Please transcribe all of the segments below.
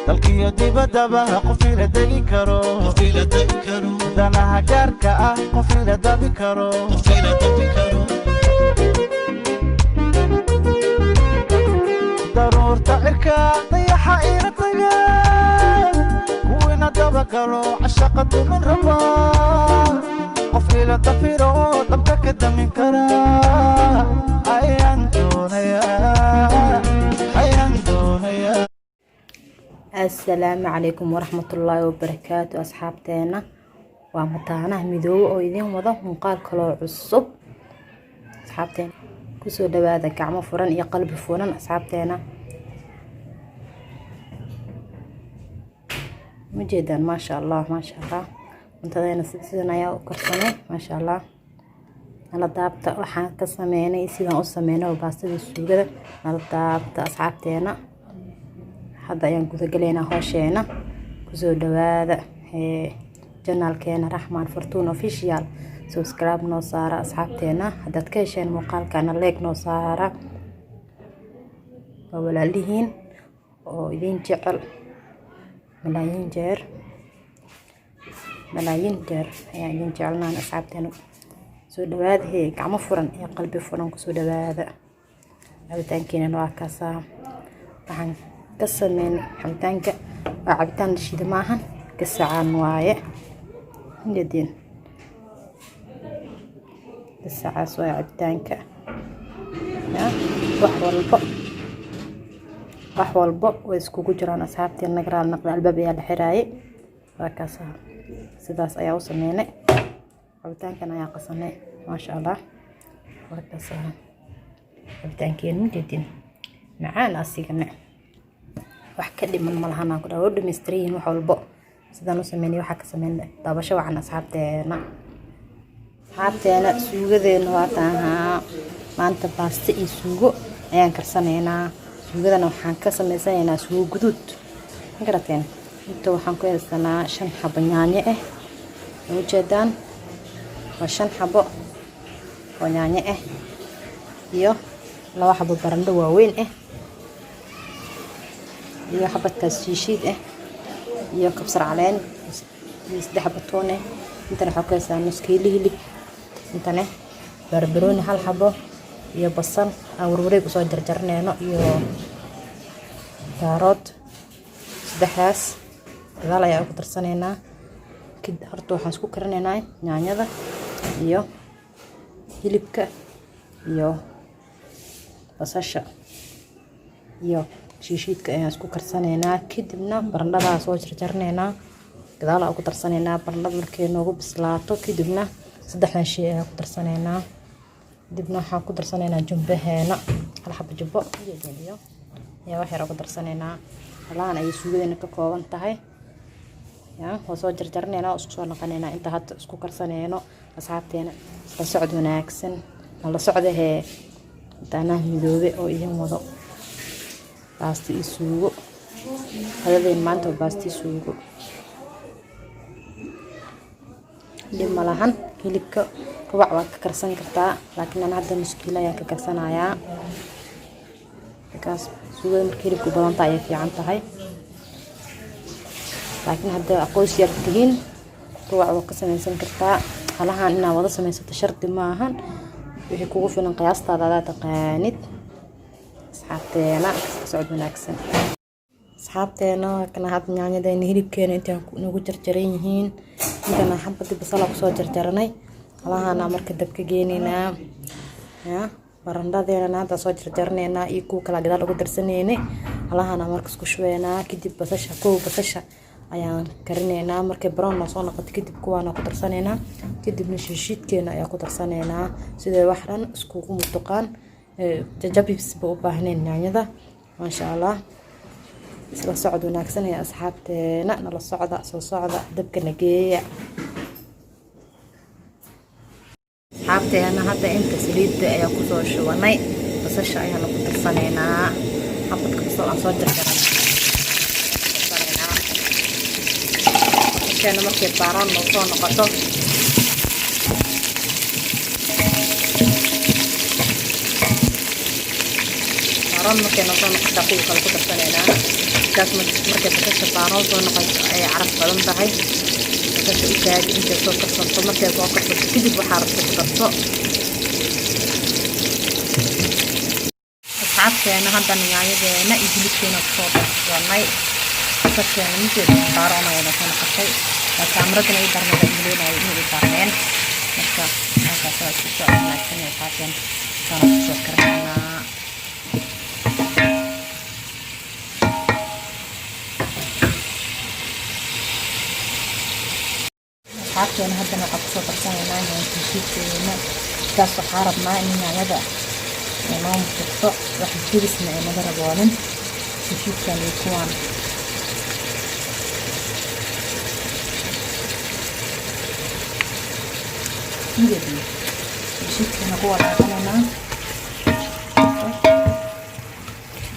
Dalkiyo dibaddaba qof ila degi karo, danaha gaarka ah qof ila dabi karo. Daruurta cirka, dayaxa ila taga, kuwiina dabagalo cashaqa dumin raba, qof ila dafiro dabka ka damin kara ayaan doonayaa, ayaan doonayaa. Assalaamu calaykum waraxmatullaahi wabarakaatu. Asxaabteena, waa Mataanaha Midoobe oo idiin wado muuqaal kaloo cusub. Asxaabteena, kusoo dhawaada gacmo furan iyo qalbi furan. Asxaabteena, ma jeedaan? Maasha Allah, maasha Allah. Cuntadeena sidan ayaa u karsanay, maasha Allah. Nala daabta waxaan ka sameynay, sidaan u sameynay oo baastada suugada. Nala daabta, asxaabteena. Hadda ayaan gudagalaynaa howsheena. Kusoo dhawaada channelkeena Raxmaan Fortuun Official. Subscribe noo saara, asxaabteena. Haddaad ka hesheen muuqaalkana, like noo saara. Waa walaalihiin oo idin jecel. Malaayiin jeer, malaayiin jeer ayaan idin jecelnaan, asxaabteena. Soo dhawaada hee, gacmo furan iyo qalbi furan kusoo dhawaada. Cabitaankeenana waa kaasaa. Waxaan ka sameynay cabitaanka, waa cabitaan la shiida maahan, gasacaan waaye. Jeedin, gasacaas waaye cabitaanka. Ya wax walbo, wax walbo way iskugu jiraan, asxaabteen. Naga raali noqda, albaab ayaa la xiraayay. Waa kaasaa, sidaas ayaa u sameynay. Cabitaankan ayaa qasanay, maasha Allah. Waa kaasaa cabitaankeena, ma jeedin? Macaan asigana, wax ka dhiman malahan aan ku dhaha. Waa dhammaystiran yihiin wax walbo. Sidaan u sameynay waxaa ka sameynay. Daabasho wacan, asxaabteena. Asxaabteena, suugadeena waa taahaa. Maanta baasto iyo suugo ayaan karsanaynaa. Suugadana waxaan ka sameysanaynaa suugo guduud, ma garateen? Inta waxaan ku haysanaa shan xabo yaanyo ah. Ujeedaan, waa shan xabo oo yaanyo ah iyo laba xabo barandho waaweyn ah iyo xabadkaas shiishiid ah iyo kabsar caleen iyo saddex xabo toon ah. Intana waxaa ku haysaa nus kiilo hilib. Intana barbarooni hal xabo iyo basal aan warwareeg usoo jarjaraneyno iyo kaarood. Saddexdaas gadaal ayaa ku darsanaynaa. Horta waxaan isku karinaynaa yaanyada iyo hilibka iyo basasha iyo shiishiidka ayaan isku karsanaynaa. Kadibna barandhadaa soo jarjaranaynaa, gadaal aan ku darsanaynaa. Barandhada markay noogu bislaato kadibna saddexdan shay ayaan ku darsanaynaa. Kadibna waxaan ku darsanaynaa jumbaheena, hal xabo jumbo iyo ayaa wax yar ku darsanaynaa. Halahan ayay suugadeena ka kooban tahay. Ya waa soo jarjaranaynaa oo isku soo noqonaynaa inta hadda isku karsanayno. Asxaabteena, la socod wanaagsan. La socdahee, Mataanaha Midoobe oo idin wado baasto iyo suugo. Qadadeen maanta waa baasto iyo suugo. Dhib ma lahan, hilibka rubac waad ka karsan kartaa, laakiin ana hadda nus kiilo ayaan ka karsanayaa, because suugada marka hilibku badan tahay ayay fiican tahay. Laakiin hadda qoys yar tihiin, rubac waa ka samaysan kartaa. Halahan inaad wada samaysato shardi maahan. Wixii kugu filan qiyaastaada adaa taqaanid. Asxaabteena, socod wanaagsan. Asxaabteena, kana hadda yaanyadeena, hilibkeena intaan nagu jarjaran yihiin. Intana xabadii basala kusoo jarjaranay. Halahana marka dabka geenaynaa. Ya barandhadeena hadda soo jarjaraneynaa iyo kuwa kala gadaal ugu darsaneynay. Halahana marka isku shubeynaa. Kadib basasha, kow basasha ayaan karineynaa. Markay brown noo soo noqoto kadib kuwaana ku darsaneynaa. Kadibna shiishiidkeena ayaa ku darsaneynaa, siday wax dhan iskugu mutuqaan, jajabisba u baahnayn yaanyada, maasha Allah. Isla socod wanaagsan ee asxaabteena. Nala socda, soo socda, dabkana geeya. Asxaabteena, hadda inta saliidda ayaa kusoo shubanay. Basasha ayaana ku darsanaynaa. Xabadka basal aan soo jarjaranay darsanaynaa. Basasheena markay brown noo soo noqoto, brown markay noo soo noqotaa, kuwa kale ku darsanaynaa. Because markay basasha baaroon soo noqoto ay caraf badan tahay. Basasha u kaadi intay soo karsanto. Markay soo karsanto kadib, waxaa rabta ku darso. Asxaabteena, haddana yaanyadeena iyo hilibkeena kusoo darsanay. Basasheena mideeda baaroon ayana soo noqotay. Kaamiradan ay darnada maleynayo inay i darneen. Marka halkaas waa isku soo wanaagsan, asxaabteen. Saana kusoo karinaynaa. Asxaabteena, haddana waxaa kusoo darsanaynaa yaanyo. Kaas waxaa rabnaa in yaanyada noo mutuqto, wax jibisna ay naga raboonin. Shiidkan iyo kuwaan mideedii shiidkana ku walaaqanaynaa.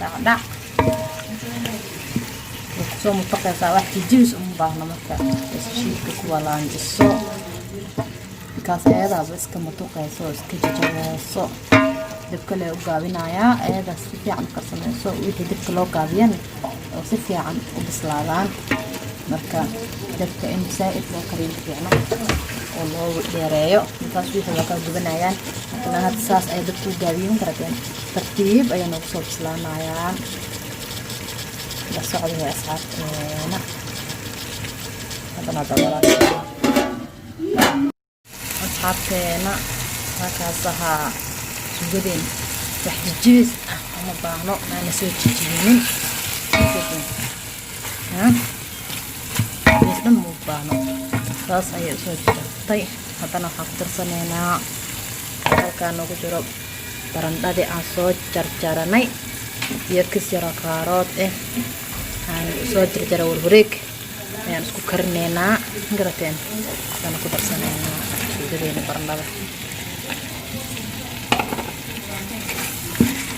Dhacdhac way kusoo mutaqaysaa, wax jijibis uma baahno. Marka shiidka ku walaanjiso, because ayadaaba iska matuqayso oo iska jajabayso. Dabka lee u gaabinayaa, ayada si fiican u karsamayso. Wixii dabka loo gaabiyana oo si fiican u bislaadaan. Marka dabka in saa-id loo kariyo fiicno oo loo dheereeyo, markaas wixii waa kaa gubanayaan. Laakiin hadda saas ay dabka u gaabiyin karateen, tartiib ayay noogu soo bislaanayaan. La socday, asxaabteena. Haddana daboolaa. Asxaabteena, halkaas ahaa suugadeen. Wax jijibis ah uma baahno, maana soo jijibinin. Jijibis dhan uma baahno, saas ayay usoo jijabtay. Haddana waxaan ku darsanaynaa halkaa noogu jiro barandhadii aan soo jarjaranay iyo kis yaroo kaarood ah aan soo jarjara. Warwareeg ayaan isku karineynaa, garateen? Haddana ku darsanaynaa suugadeena barandhada.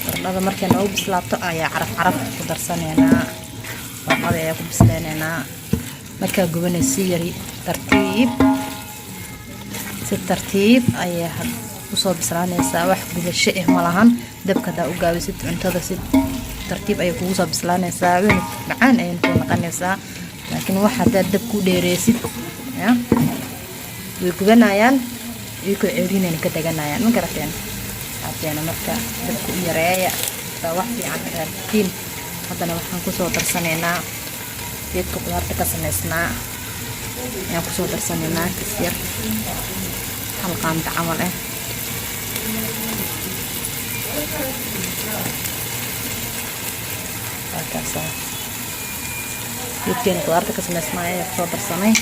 Barandhada markay noogu bislaato ayaa caraf caraf ku darsanaynaa. Barandhada ayaa ku bisleyneynaa. Markaa gubanay, si yari tartiib, si tartiib ayaa usoo bislaanaysaa. Wax gubasho ah ma lahan. Dabka hadaa u gaabisid cuntada, si tartiib ayay kugu soo bislaanaysaa, wayna macaan ayayna kuu noqonaysaa. Laakiin wax haddaad dab ku dheereysid ya, way gubanayaan, iyagoo ceeriinayna ka deganayaan, ma garateen, asxaabteena? Marka dabka u yareeya hadaa wax fiican raadtiin. Haddana waxaan kusoo darsanaynaa geedka qudaarta ka samaysnaa ayaan kusoo darsanaynaa, kis yar, hal qaanda camal ah. Waakaasa geedkeena qudaarta ka samaysnaa ayaa kusoo darsanay.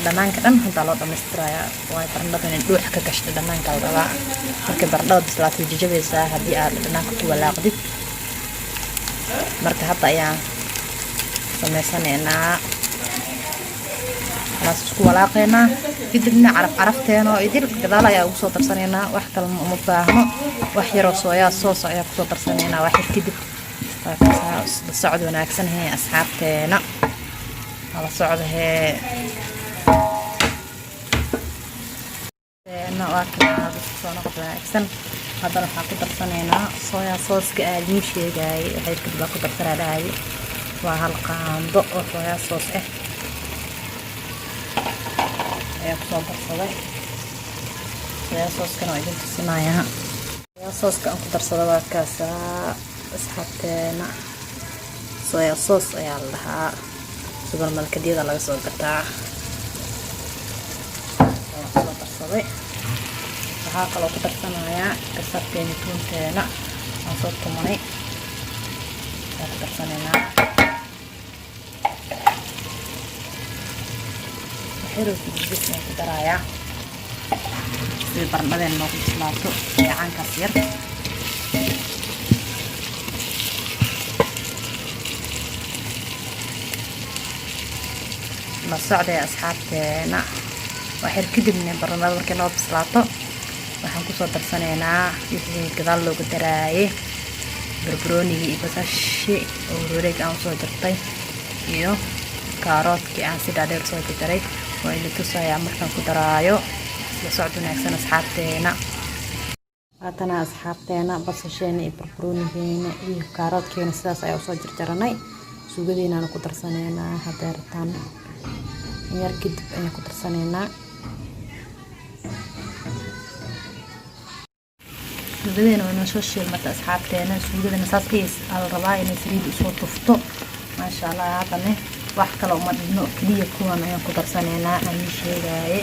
Dhanaanka dhan haddaa loo dhamaystirayaa, waayo barandhada inay dhuux ka gashta dhanaanka la rabaa. Markay barandhada bislaato way jajabaysaa haddii aad dhanaanka ku walaaqdid. Marka hadda ayaan sameysanaynaa, alaas isku walaaqaynaa. Kadibna caraf carafteena oo idil gadaal ayaa ugu soo darsanaynaa. Wax kalena uma baahno, wax yaroo soya sauce ayaa kusoo darsanaynaa wax yar kadib. La socod wanaagsan hee, asxaabteena, hala socdo hee. Waa kana soo noqod wanaagsan. Haddana waxaan ku darsanaynaa soya sauce-ka aad idiin sheegayay. Waxay kadib baa ku darsanaa dhahayay, waa hal qaando oo soya sauce ah ayaa kusoo darsaday. Soya sauce-kana waa idin tusinayaa. Soya sauce-ka aan ku darsada waa kaasaa, asxaabteena. Soya sauce ayaa la dhahaa, supermarketyada laga soo gataa. Ayaan kusoo darsaday. Waxaa kaloo ku darsanayaa kasarteeni tuunteena aan soo tumanay ayaan ku darsanaynaa. Waxyaroo saliid ayaan ku darayaa sida barandhadeena noogu bislaato dheecaankaas yar. La socday, asxaabteena. Waxyar kadibna barandhada markay noo bislaato, waxaan kusoo darsanaynaa wixii gadaal looga daraayay, barbaroonigii iyo basashi oo wareeg aan usoo jartay iyo kaaroodkii aan si dhaadheer usoo jarjaray. Waa idin tusayaa markaan ku daraayo. La socod wanaagsan, asxaabteena. Haatana asxaabteena, basasheena iyo barbaroonigeena iyo kaaroodkeena sidaas ayaa usoo jarjaranay. Suugadeenaana ku darsaneynaa hadday rabtaan, yar kadib ayaan ku darsaneynaa. Suugadeena waa inoo soo shiilmata, asxaabteena. Suugadana saas ayay la rabaa inay saliid usoo tufto, maasha Allah. Haddana wax kale uma dhigno, keliya kuwan ayaan ku darsaneynaa aan ii sheegaaye.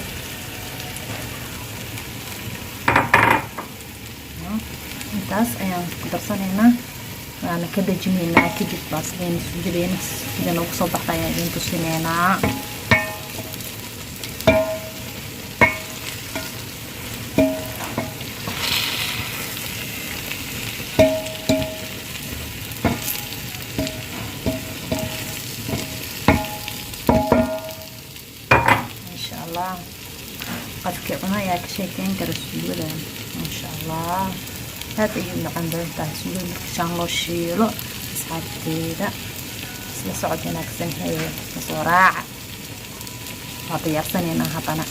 Intaas ayaan ku darsanaynaa, waana ka dejinaynaa. Kadib baastadeena suugadeena sida noogu soo baxda ayaan idin tusineynaa. Maasha Allah, qofkii cuna ayaa ka sheekeyn kara suugadan. Maasha Allah, aad ayay u macaan badan tahay suugada marka shaan loo shiilo. Asxaabteeda, isla socod wanaagsan hee, kasoo raaca. Waa diyaarsanaynaa haddana,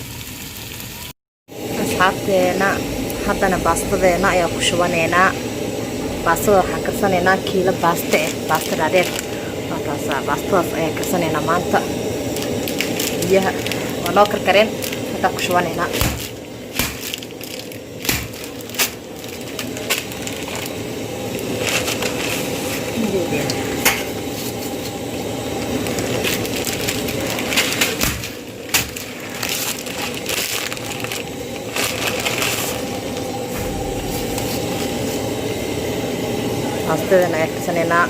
asxaabteena. Haddana baastadeena ayaa ku shubaneynaa. Baastada waxaan karsanaynaa kiilo baaste ah, baasta dhaadheer waa taasaa. Baastadaas ayaan karsanaynaa maanta. Biyaha waa noo karkareen, haddaa ku shubanaynaa. Baastadan ayaa karsanaynaa.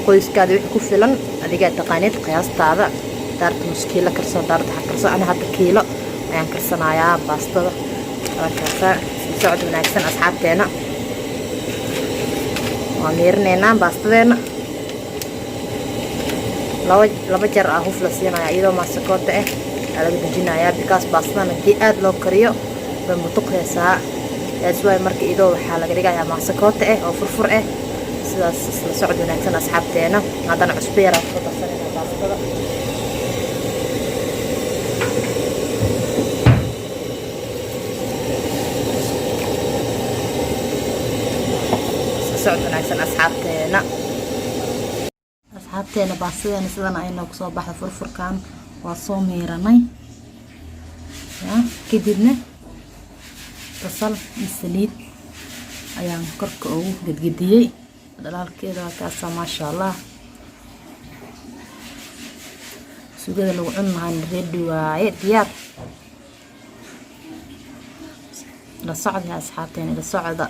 Qoyskaada wixii ku filan adigaa taqaanid qiyaastaada. Daarta nus kiilo karso, daarta ha karso. Ana hadda kiilo ayaan karsanayaa baastada. Waa kaasaa. Isla socod wanaagsan, asxaabteena. Waa miirinaynaa baastadeena. Laba laba jeer ah huf la siinaya, iyadoo maasakoota ah aa laga dejinayaa, because baastadan haddii aada loo kariyo way mutuqaysaa. That's why marka iyadoo waxaa laga dhigayaa maasakoota ah oo furfur ah sidaas. Isla socod wanaagsan, asxaabteena. Haddana cusbo yaraa kusoo darsanayna baastada. Isla socod wanaagsan, asxaabteena. Asxaabteena, baastadeena sidan ay noogu soo baxda. Furfurkan waa soo miiranay ya. Kadibna basal iyo saliid ayaan korka ugu gedgediyey. Dhalaalkeeda waa kaasa, maasha Allah. Sugada lagu cuni lahaana ready waaye, diyaar. La socda, asxaabteena, la socda,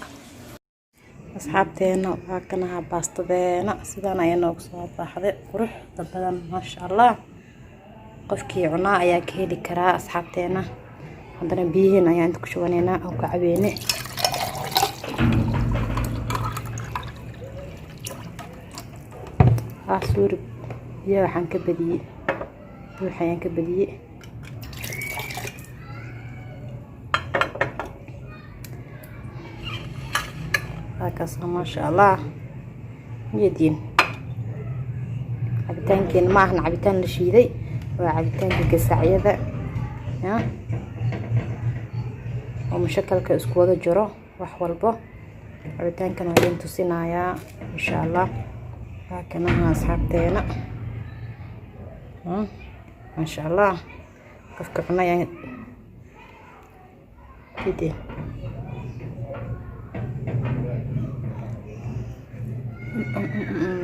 asxaabteena. Waa kanaha baastadeena, sidaan ayaa noogu soo baxday, quruxda badan, maasha Allah. Qofkii cunaa ayaa ka heli karaa, asxaabteena. Haddana biyihiin ayaan inta ku shubaneynaa oo ka cabeyne. Ah, suuri, biyaha waxaan ka badiyey, buux ayaan ka badiyey. Waa kaasa, maasha Allah. Jeediin cabitaankeena ma ahan cabitaan la shiiday, waa cabitaanka gasacyada ya oo mushakalka isku wada jiro wax walbo. Cabitaankan waa idin tusinayaa, insha Allah. Waa kanaha, asxaabteena, maasha Allah. Qofka cunayaan kidi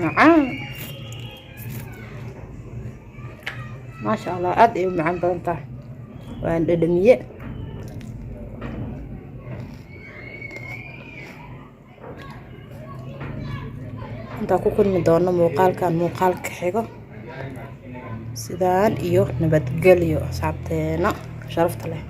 macaan, maasha Allah, aada ay u macaan badan tahay. Waan dhadhamiye. Intaan ku kulmi doono muuqaalkan muuqaalka xigo, sidaan iyo nabadgelyo, asxaabteena sharafta leh.